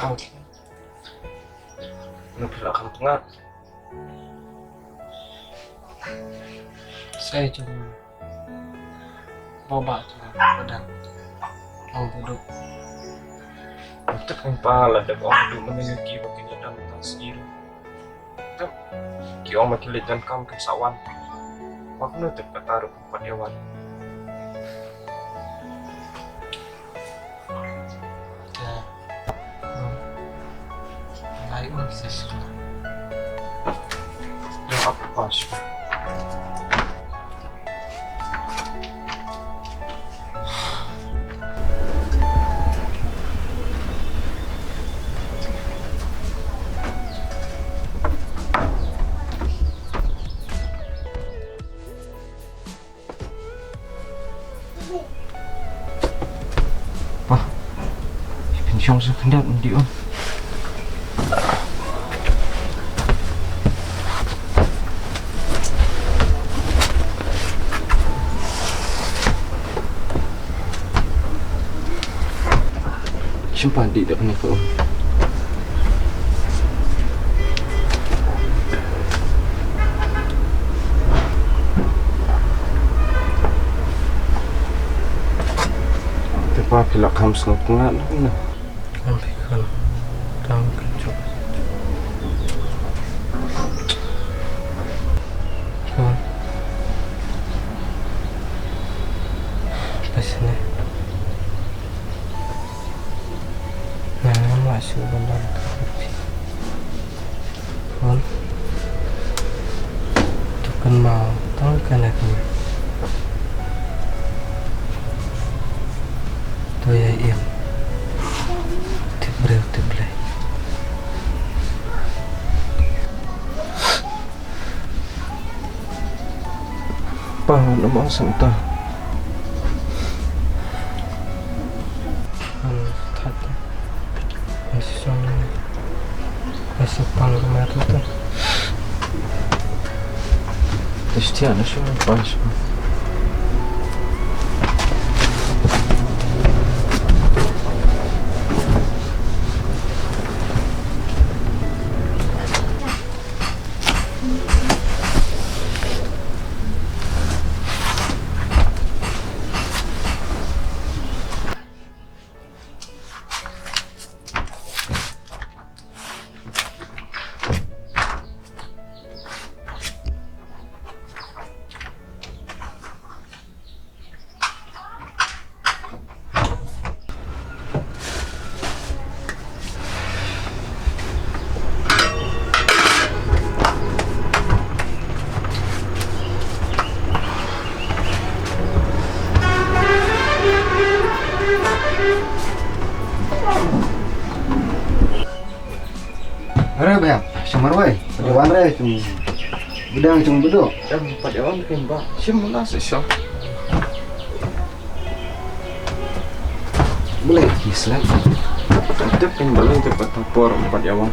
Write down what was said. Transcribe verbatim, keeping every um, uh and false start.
Kham. Ngan phi la kham tnga. Sai jong ba ba jong ba dang. Ong ba duk. Tep ong ba la dep ong ba duk mane ki ba ki dang ta sir. Tep ki ong ba ki leit donkam kin sa wan. Ba kumno tep kata ruh pat ïa wan. Pa, pynshong sa khyndiat di on. Simpan di dak ni ko. Te pa phi la kham sngewthuh ngat na. Am phi kham tang kynjok. Kham. Pas ne. Nga ngam lah shuh ban don kyrpad ïa phi. Khun. To kynmaw tang kane ka miet. To ïa im. Tip briew tip Blei. Pa, ngam ong sa mynta. Ngam thait. Ngam shisha. Ngam shisha pang kumta. Te shisha na shu pa shu. Are ba, shamar wai. Wan re, cung bedang, cung bedo. Em, pat ïa wan kin ba. Shim mula sa shong. Boleh, yes lah. Tep kin ba, tep pat por, pat ïa wan.